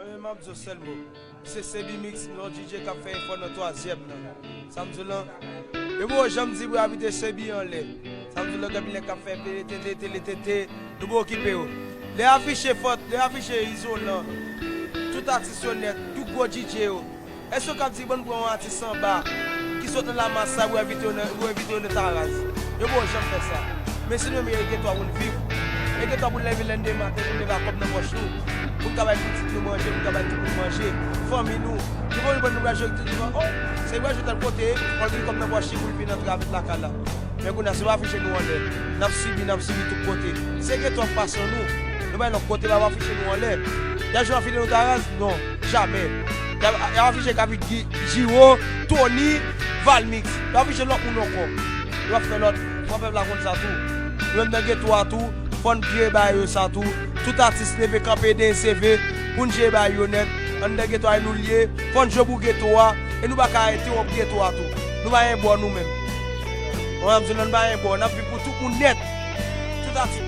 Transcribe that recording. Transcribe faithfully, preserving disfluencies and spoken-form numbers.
Men m ap di w sèl mo. Se Sebi Mix, yon D J k ap fè efò nan twazyèm nan. Sa m di w lan, yo poko janm di pou yo envite Sebi anlè. Sa m di w lan, gen anpil nèg k ap fè tele tete, tele tete, nou poko okipe yo. Lè afiche Fòt, lè afiche Izolan, tout atis yo nèt, tout gwo D J yo. Èske w ka di ban n pran yon atis anba ki sot nan lamas sa pou envite yo nan, pou envite yo nan Taraz? Yo poko janm fè sa. Men si nou menm e gen twa pou n viv, e gen twa pou n leve lendematen, pou n leve ak kòb nan pòch nou, pou n ka bay pitit nou manje, pou n ka bay tout moun manje, fanmi nou. Nou konn nou pral jwe, nou pral, oh, se pral jwe tèl kote, pral gen kòb nan pòch li pou l vin antre avèk lakay la. Men kounye a, si yo afiche nou anlè, n ap sibi, n ap sibi tout kote. Se gen twa fason nou. Nou bay lòt kote, pa afiche nou anlè. Y a jwe afiche nou Taraz? Non, jamè. Y a, y a afiche Gaby, Gi-, Giro, Tony, Valmix. Y a afiche lòt moun ankò. Yo ap fè lòt. Fò pèp la konn sa tou. Nou menm nan geto a tou, fò n jere bagay yo sa tou. Tout atis leve kanpe, D C V, pou n jere bagay yo nèt. Anndan geto a, e nou l ye. Fò n jwe pou geto a. E nou pa ka entewonp geto a tou. Nou pa gen bò nou menm. Mwen, m di nou, nou pa gen bò. N ap viv pou tout moun nèt. Tout atis.